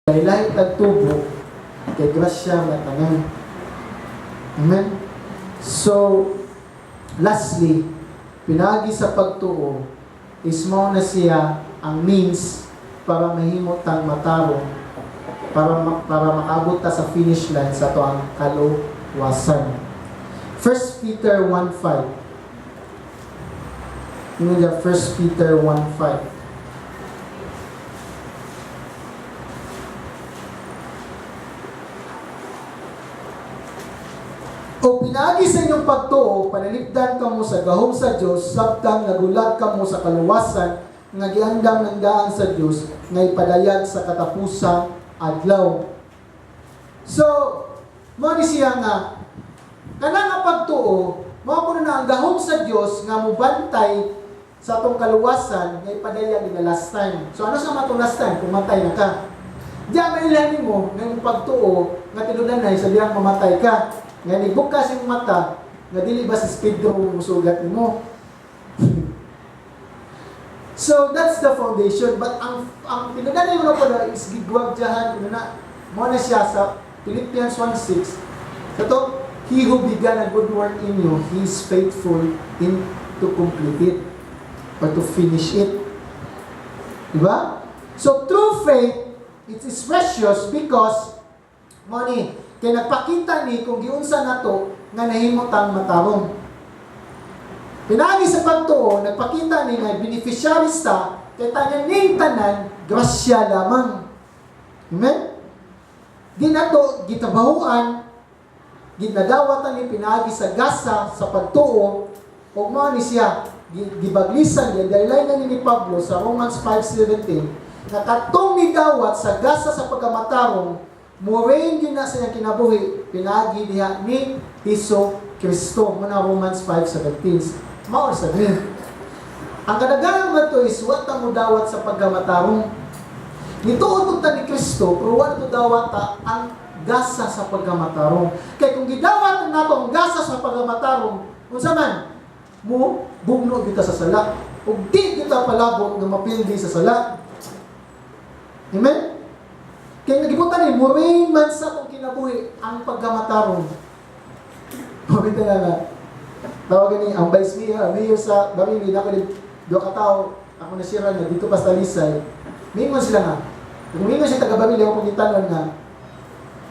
Lahi tagtubo kay grasya man tanan. Amen. So, lastly, pinagi sa pagtuo is mao na siya ang means para mahimo tang matarong, para makaabot ta sa finish line sa atoang kaluwasan. 1 Peter 1:5. Yun nga, 1 Peter 1:5. O pinaagi sa inyong pagtuo, panalipdan kamo sa gahom sa Dios, sabtang nagulat kamo sa kaluwasan nga giandam ng daan sa Dios nga ipadayag sa katapusang adlaw. So, mao ni siya nga kanang nga pagtuo, mao kuno na ang gahom sa Dios nga mubantay sa atong kaluwasan nga ipadayag in the last time. So ano sa matong last time? Kung matay na ka. Diya mailhan nimo nga imong pagtuo nga tinudanay sa diyang mamatay ka. Nga nigbukas imong mata nga dili ba si Pedro musugat nimo. So that's the foundation, but ang tinudanay mo na pala is gigwagjahan kuno na mo na siya sa Philippians 1:6. Kato, "He who began a good work in you, he is faithful in to complete it or to finish it." Diba? So true faith, it is precious because mo ni kay nagpakita ni kung giunsa nato nga nahimo tang matarong. Pinaagi sa pagtuo, nagpakita ni nga beneficiaries ta kay tanan ning tanan grasya lamang. Amen? Di nato gitabahuan, ginadawatan ni pinaagi sa gasa sa pagtuo, ug mao ni siya gibaglisan, gidaylay na ni Pablo sa Romans 5:17 nga katong nidawat sa gasa sa pagkamatarong mo-reign gyud na sa iyang kinabuhi pinaagi diha ni Hesus Kristo. Mo na Romans 5:17. Mao sa ni ang kadaghanan man to is wa ta mo dawat sa pagkamatarong. Nituo ta ni Kristo, pero wa to dawat ta ang gasa sa pagkamatarong. Kay kung gidawat nato ang gasa sa pagkamatarong, unsa man mo bugno kita sa sala ug di kita palabot nga mapildi sa sala. Amen? Kaya nagibutan ni, mo-reign man sa atong kinabuhi ang pagkamatarong. Mabita na nga. Tawagan ni ang vice mayor, mayor sa Barili, na ako duha ka tawo, ako na siya nga dito pa sa Talisay. Mingon sila nga. Kung mingon siya taga Barili, ako pagitanon nga,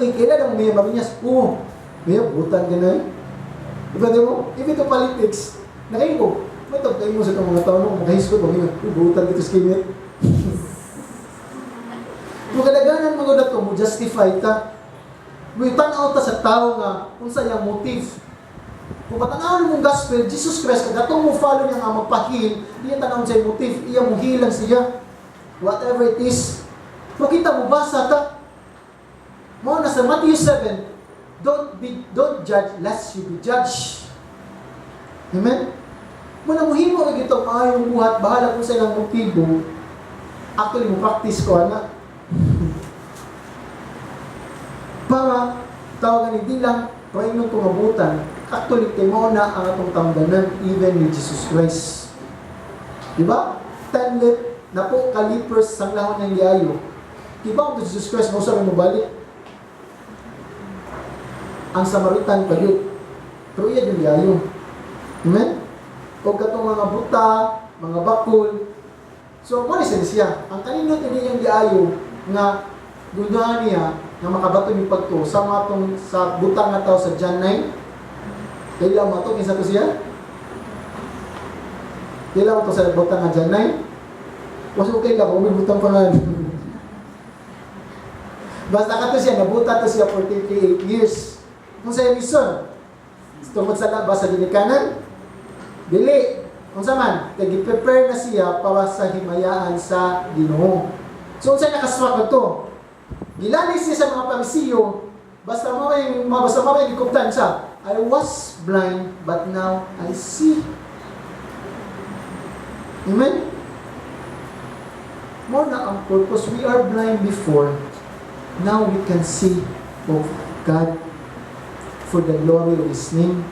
"Uy, kailan ang mayor Marinas?" "Oo, mayor, butan ka na eh." Diba di mo? If ito politics, nakayin ko, may tagtayin mo sa itong mga tao nung makahiskot, mo, "Uy, butan dito sa kimit." Kung kadaganan mga dato mo justify ta. Mo tan-aw ta sa tao nga unsa iyang motive. Kung patanawon mong gospel, Jesus Christ, kag atong mo follow niya nga magpa-heal, iya tanawon sa motive, iya mo healan siya. Whatever it is. Pero kita mo basa ta. Mao na sa Matthew 7, don't judge lest you be judged. Amen? Mo na muhimo kag ito maayong buhat, bahala kung sa ilang motibo. Actually, mo practice ko ana. Para tawagan hindi lang paingon ko mabutan, actually kay mao na ang atong tamdanan even ni Jesus Christ. Di ba? 10 lep na po ka lepers sang lahon ng giayo. Di ba kung Jesus Christ mo sa mo balik? Ang Samaritan pa yun. Pero iya yung giayo. Amen? O katong mga buta, mga bakul. So, mo ni siya. Ang kanindot ini iyang giayo nga gunahan niya nga makabaton yung pagtuo sa mga tong sa butang nga tao sa John 9. Kaila mo to kinsa to siya? Kaila mo to sa butang nga John 9? Was okay lang kung may butang pa nga. Basta ka to siya, nabuta to siya for 38 years. Kung sa reason, tungod sa labas sa ginikanan, dili. Kung sa man, kay gi-prepare na siya para sa himayaan sa Ginoo. So, unsa nakaswak to? Gilalis siya sa mga Parisiyo, basta mo may gikuptan siya. "I was blind, but now I see." Amen? Mo na ang purpose. We are blind before. Now we can see of God for the glory of His name.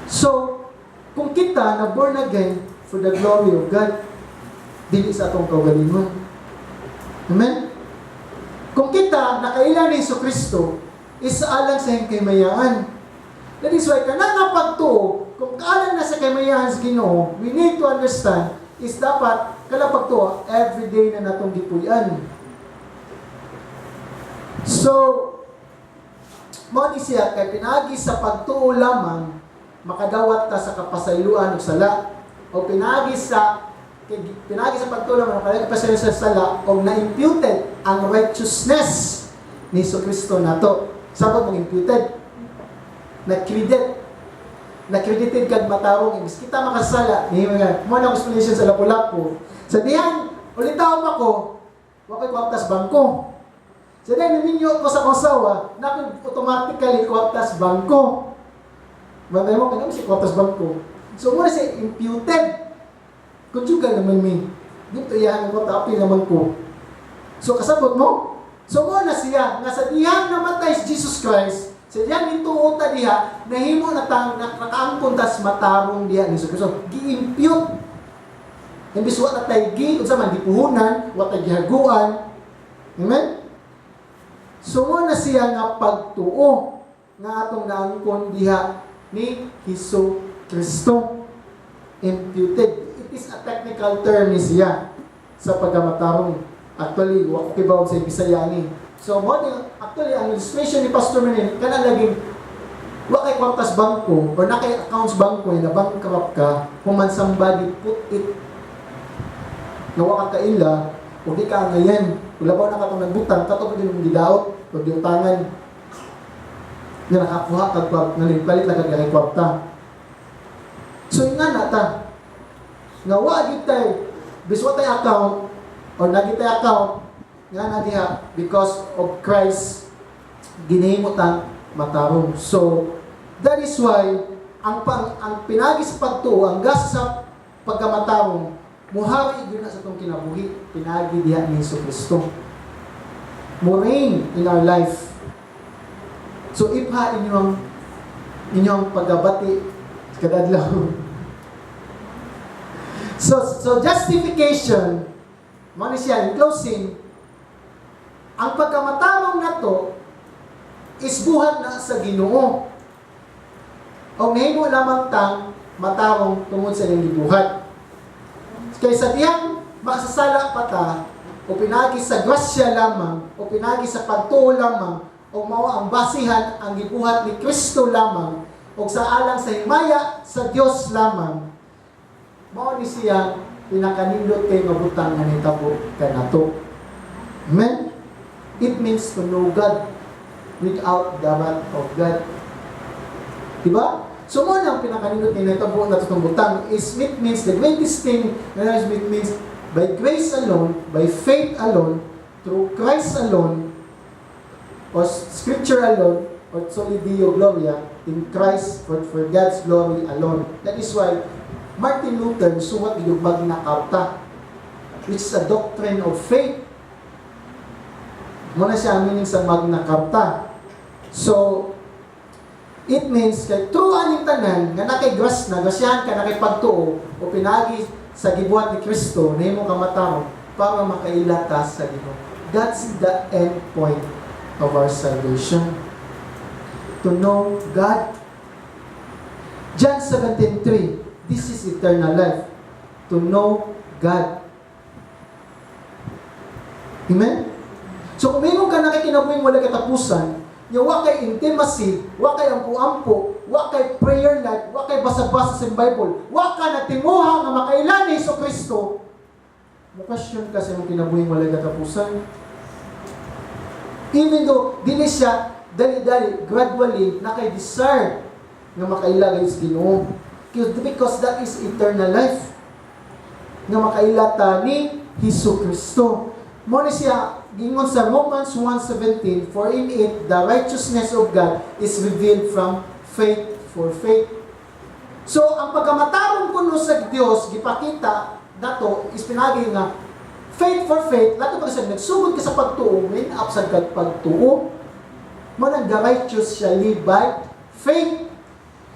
So, kung kita na born again for the glory of God, dili sa atong kaugalingon. Amen? Kung kita nakaila ni Hesus Kristo, is alang sa iyang kahimayaan. That is why, kanang nga pagtuo, kung kaalang na sa kahimayaan sa Ginoo, we need to understand, is dapat, kala pagtuo, everyday na natong gipuy-an. So, mao ni siya, kay pinagi sa pagtuo lamang, makadawat ta sa kapasayloan og sala. O pinagi sa pagtuo lamang, makadawat kapasayloan sa sala, o na-imputed ang righteousness ni Hesus Kristo nato. Sabot mong imputed. Na-credit. Na-credited kag matarong. Imbis kita makasala, ni mga, mo na explanation sa Lapu-Lapu. Sa dihan, ulitaw pa ko, wa ko'y kwarta sa bangko. Sa dihan, niminyo ko sa asawa, na automatically kwarta sa bangko. Bantay mo, kanang si kwarta sa bangko. So, muna siya imputed. Conjugal naman mi. Dito iyahan ang kwarta, apil naman ko. So, kasabot mo? So, mo na siya, nga sa dihang namatay si Jesus Christ, sa dihang nituo ta diha, nahimo na tang nakaangkon tas matarong diha ni Jesus Kristo. Gi-impute. Imbis wa na tay gi, unsa man gipuhunan, wa tay gihaguan. Amen? So mo na siya nga pagtuo nga atong naangkon diha ni Hesus Kristo. Imputed. It is a technical term ni siya sa pagkamatarong. Actually, wa ko kibaw sa Bisaya ni. So, mo ni actually ang illustration ni Pastor Menin kana laging wa kay kwartas bangko or na kay accounts bangko na bankrupt ka human somebody put it na wa ka kaila o di ka angayan, labaw na katong nagbutang kato pa din mong gidaot o giutangan nga nakakuha kag kwarta nga palit lang kag kwarta. So nga na ta nga wa gyud tay bis wa tay account or nagi tay account nga na diha because of Christ ginahimo tang matarong. So that is why ang pinagi sa pagtuo, ang gasa sa pagkamatarong, muhari gyud na sa atong kinabuhi pinagi diha ni Hesus Kristo. Mo reign in our life. So ipha inyong pagabati kada adlaw. So justification, mo ni siya in closing, ang pagkamatarong nato is buhat na sa Ginoo. O nahimo lamang tang matarong tungod sa iyang gibuhat. Kay sa diyang makasasala pa ta, o pinagi sa grasya lamang, o pinagi sa pagtuo lamang, o mao ang basihan ang gibuhat ni Kristo lamang, o sa alang sa himaya sa Dios lamang, mao ni siya pinakanindot kay mabutang nga nitabo kanato. Amen? It means to know God without the wrath of God. Diba? So mo nang pinakanindot ni nahitabo na itong butang is it means the greatest thing na it means by grace alone, by faith alone, through Christ alone, or Scripture alone, or soli Deo Gloria, in Christ for God's glory alone. That is why Martin Luther suwat gyud Magna Carta, which is a doctrine of faith. Muna siya ang meaning sa Magna Carta. So, it means kay true aning tanan nga nakay grace na grasyahan ka, nakay pagtuo o pinagi sa gibuhat ni Kristo nahimo ka matarong para makaila ta sa Ginoo. That's the end point of our salvation. To know God. John 17:3. This is eternal life. To know God. Amen? So kung mayroon ka nakikinabuhing wala katapusan, nya wa kay intimacy, wa kay ampo-ampo, wa kay prayer life, wa kay basa-basa sa Bible, wa ka natinguha nga makaila ni Hesus Kristo, mo question ka sa imong kinabuhing wala katapusan. Even though dili siya dali-dali, gradually na kay desire nga makaila sa Ginoo. Because that is eternal life. Nga makaila ta ni Hesus Kristo. Mo ni siya gingon sa Romans 1:17, "For in it the righteousness of God is revealed from faith for faith." So ang pagkamatarong kuno sa Dios gipakita nato is pinagi nga faith for faith, lato pa kasi nagsugod ka sa pagtuo, may up sa kag pagtuo. Mo nang the righteous shall live by faith.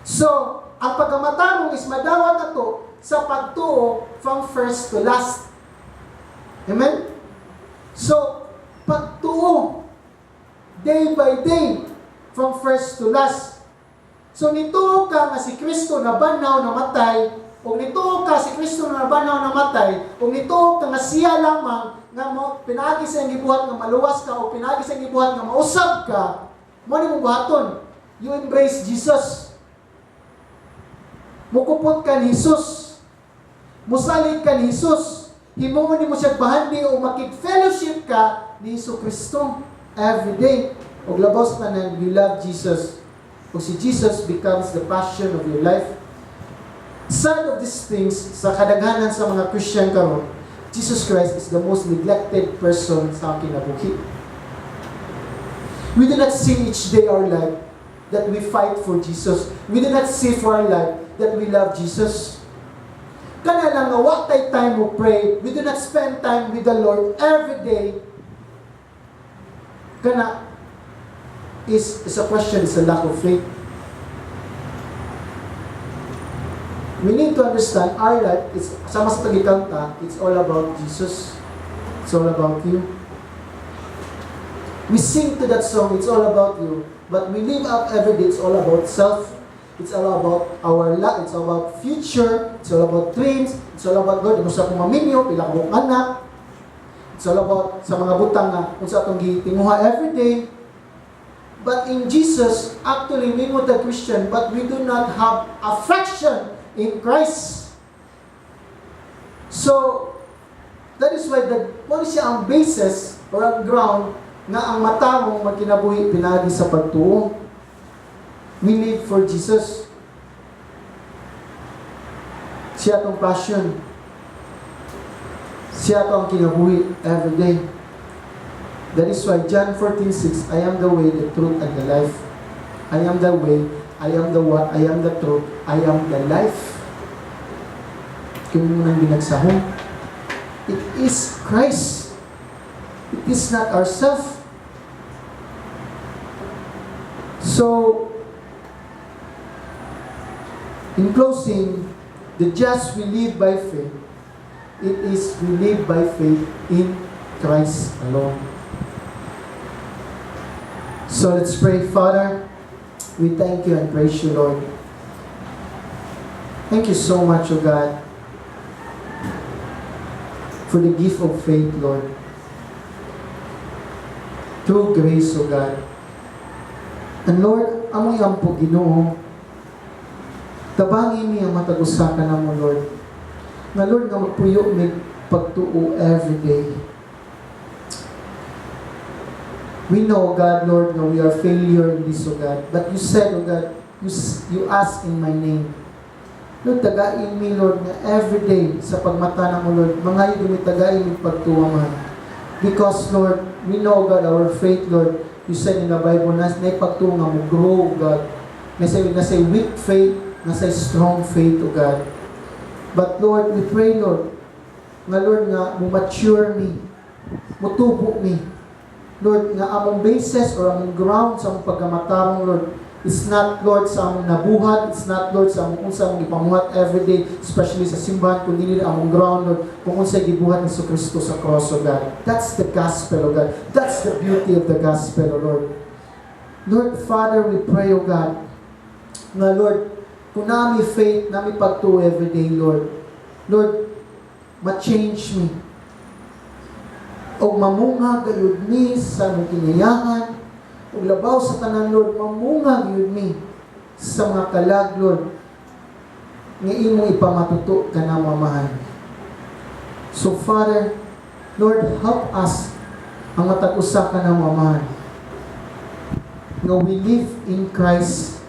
So, ang pagkamatarong is madawat nato sa pagtuo from first to last. Amen? So, So, pagtuo, day by day, from first to last. So, nituo ka nga si Kristo nabanhaw, namatay, o nituo ka si Kristo na nabanhaw, namatay, o nituo ka nga siya lamang nga mo, pinaagi sa iyang gibuhat nga maluwas ka o pinaagi sa iyang gibuhat nga mausab ka, mao ni mong buhaton. You embrace Jesus. Mukupot ka ni Jesus. Musalig ka ni Jesus. Himuon nimo siya bahandi o makig-fellowship ka ni Hesus Kristo every day. Og labaw sa tanan, you love Jesus. O si Jesus becomes the passion of your life. Sad of these things, sa kadaghanan sa mga Christian karon, Jesus Christ is the most neglected person sa kinabuhi. We do not see each day our life that we fight for Jesus. We do not see for our life that we love Jesus. Kana lang nga wa tay time mo pray, we do not spend time with the Lord every day. Kana is a question, is a lack of faith. We need to understand our life is sama sa tagikanta, it's all about Jesus. It's all about you. We sing to that song, "It's all about you," but we live up every day, it's all about self. It's all about our life, it's all about future, it's all about dreams, it's all about God, unsa akong maminyo, pila ka anak. It's all about sa mga butang nga unsa atong gitinguha every day. But in Jesus, actually, we the Christian, but we do not have affection in Christ. So, that is why the mao siya ang basis or ang ground nga ang matarong magkinabuhi pinaagi sa pagtuo. We live for Jesus. Siya atong passion. Siya ato ang kinabuhi every day. That is why John 14:6, "I am the way, the truth, and the life." I am the way, I am the what, I am the truth, I am the life. Kung mo nang binagsahon, it is Christ. It is not ourself. So, in closing, the just we live by faith. It is we live by faith in Christ alone. So let's pray. Father, we thank you and praise you, Lord. Thank you so much, O God, for the gift of faith, Lord. Through grace, O God. And Lord, among ampo Ginoo, tabangi mi ang matag usa kanamo, Lord. Nga Lord, nga magpuyo mig pagtuo every day. We know, God, Lord, nga we are failure in this, O God. But you said, O God, you ask in my name. Lord, tagain mi, Lord, nga every day sa pagmata namo, Lord, mangayo mi tagain mi pagtuo man. Because, Lord, we know, God, our faith, Lord, you said in the Bible, na naay pagtuo nga mo grow, God. Nasa weak faith, nasa strong faith, O God. But, Lord, we pray, Lord, nga, Lord, nga mo mature mi, mutubo mi. Lord, nga among basis or among ground sa among pagkamatarong, Lord, it's not, Lord, sa among nabuhat, it's not, Lord, sa among unsa among gipamuhat every day, especially sa simbahan, kundi nila among ground, Lord, kung unsa gibuhat ni Kristo sa cross, O God. That's the gospel, O God. That's the beauty of the gospel, O Lord. Lord, Father, we pray, O God, nga, Lord, kung naa mi faith, naa mi pagtuo every day, Lord, Lord, ma-change mi. O mamunga gayud mi sa among kinayahan, ug labaw sa tanan, Lord, mamunga gayud mi sa mga kalag, Lord, nga imong ipamatuto kanamo, Amahan. So, Father, Lord, help us ang matag usa kanamo, Amahan. Nga we live in Christ,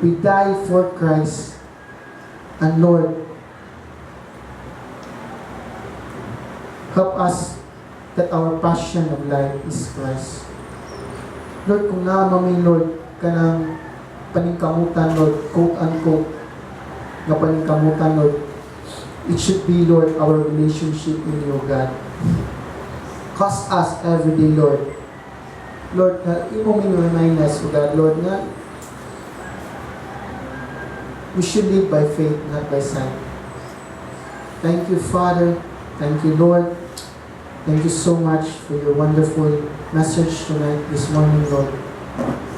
we die for Christ, and Lord, help us that our passion of life is Christ. Lord, kung naa mi, Lord, kanang paningkamutan, Lord, quote unquote, nga paningkamutan, Lord, it should be, Lord, our relationship in you, God. Cause us every day, Lord. Lord, na imo remind us, O God, Lord, nga we should live by faith, not by sight. Thank you, Father. Thank you, Lord. Thank you so much for your wonderful message tonight, this morning, Lord.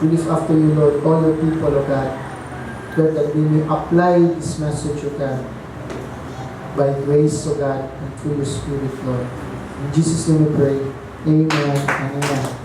We lift up to you, Lord, all your people, O God. Lord, that we may apply this message, O God, by grace, O God, and through your Spirit, Lord. In Jesus' name we pray. Amen and amen.